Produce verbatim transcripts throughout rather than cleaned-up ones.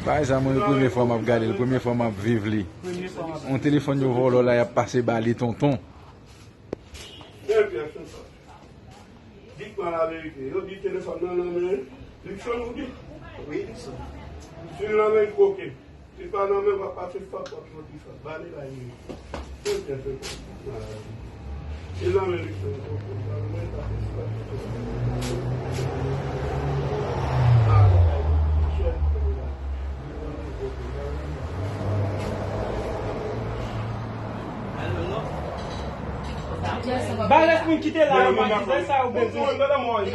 Bagay sa, mwen, se premye fwa m ap gade l, premye fwa m ap viv li. Yon telefòn yo vòlò la, y ap pase ba li tonton. Di pran laverite. Yo di telefòn nan nan men Luckson, ou di? Wi, Luckson. Si l nan men koken. Si l pa nan men, w ap pase fap, w ap soti fap. Ba li la, li. Yo di telefòn nan. Si l nan men Luckson, koken. Sa mwen pase fap. Ba li la, li. Chèf, koken. Ba lòt moun ki te la yo, pa di sa yo bezwen. Moyiz,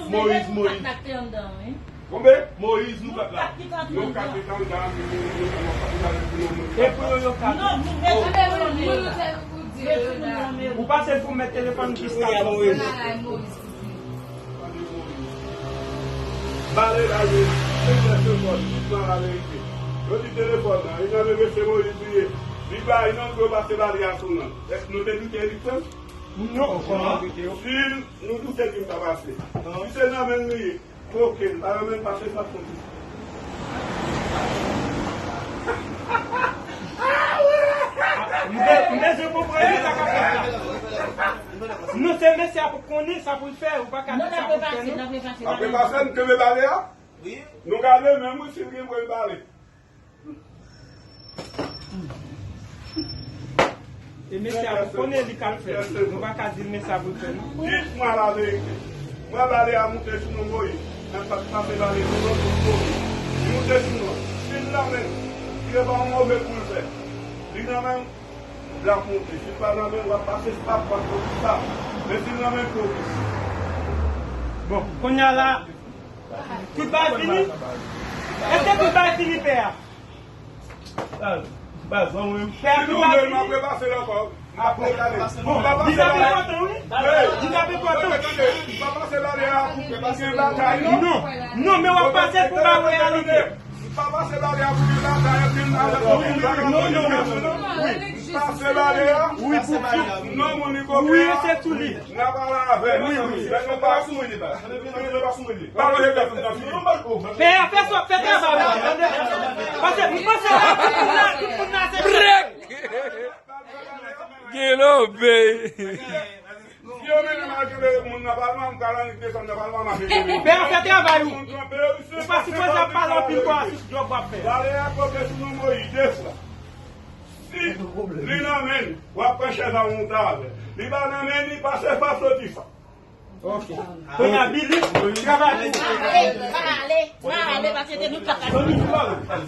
Moyiz, Moyiz. Konbe? Moyiz, nou kat la. Nou kat ki t anndan, nou, nou, nou, nou, nou, nou. E pou yo, yo kat. Non, nou, nou, nou, nou, nou. Ou pase l pou mèt telefòn ki sa. Ba li la, li, se telefòn, li pran laverite. Yo di telefòn nan, li nan men mesye Moyiz li ye. Li bay non, pou yo pase ba li a sou non. Èske nou te doute Luckson? Non, kòman? Si nou doute ki m ta pase. Si se nan men li ye, koken, pa nan men pase sa konti. M be-, m bezwen konprann sa k ap fèt la. Non, se mesye a pou konnen sa pou l fè, ou pa ka di sa pou l fè, non. Apre pase, nou kenbe bale a? Nou gade menm, wi, si l gen vre bale. E mesye a pou konnen li k ap fè. Nou pa ka di l mesye a pou l fè, non. Di mwen laverite. Mwen bale a moute sou non Moyiz. Mwen pa t pase bale sou non tout Moyiz. Li moute sou non. Si l nan men, li gen pa yon move pou l fè. Li nan men, l ap moute. Si l pa nan men, w ap pase fap, w ap soti fap. Men si l nan men, koken. Bon, kounye a la, tout bagay fini? Èske tout bagay fini, pè a? Baz, baz, ban mwen. Pè a, tout bagay fini? Si nou vle, m ap repase l ankò. M ap repase l. Bon, li t ap enpòtan, wi. Li t ap enpòtan. Tande, tande. M pa pase bale a pou gen batay, non. Non, non, men w ap pase pou ba reyalite. M pa pase bale a pou gen batay, gen batay. Non, non, non, non. Wi. Pase bale a. Wi, pou fi. Non, moun li koken. Wi, se tou li. N a pale avè l. Wi, wi. Lè nou pa sou mwen li pa. Lè nou pa sou mwen li. Pa manje tèt nou nan figi. Pè a, fè sa, fè travay ou, tande? Paske m panse la, tout moun la, tout moun la, se Brek! Gen lòbèy. Si yo mennen m al kenbe moun nan palman, m ka annik desann nan palman, m ap kenbe. Pè a, fè travay ou. Ou pa sipoze ap pale anpil kwa sou djòb w ap fè. Bale a koke sou non Moyiz de fwa. Si li nan men l, w ap pran chèz a monte avè l. Li pa nan men li, pase fap soti fap. Ok. Kounye a, Billy, travay pou ou. Ale, ale, ale, paske te nou k ap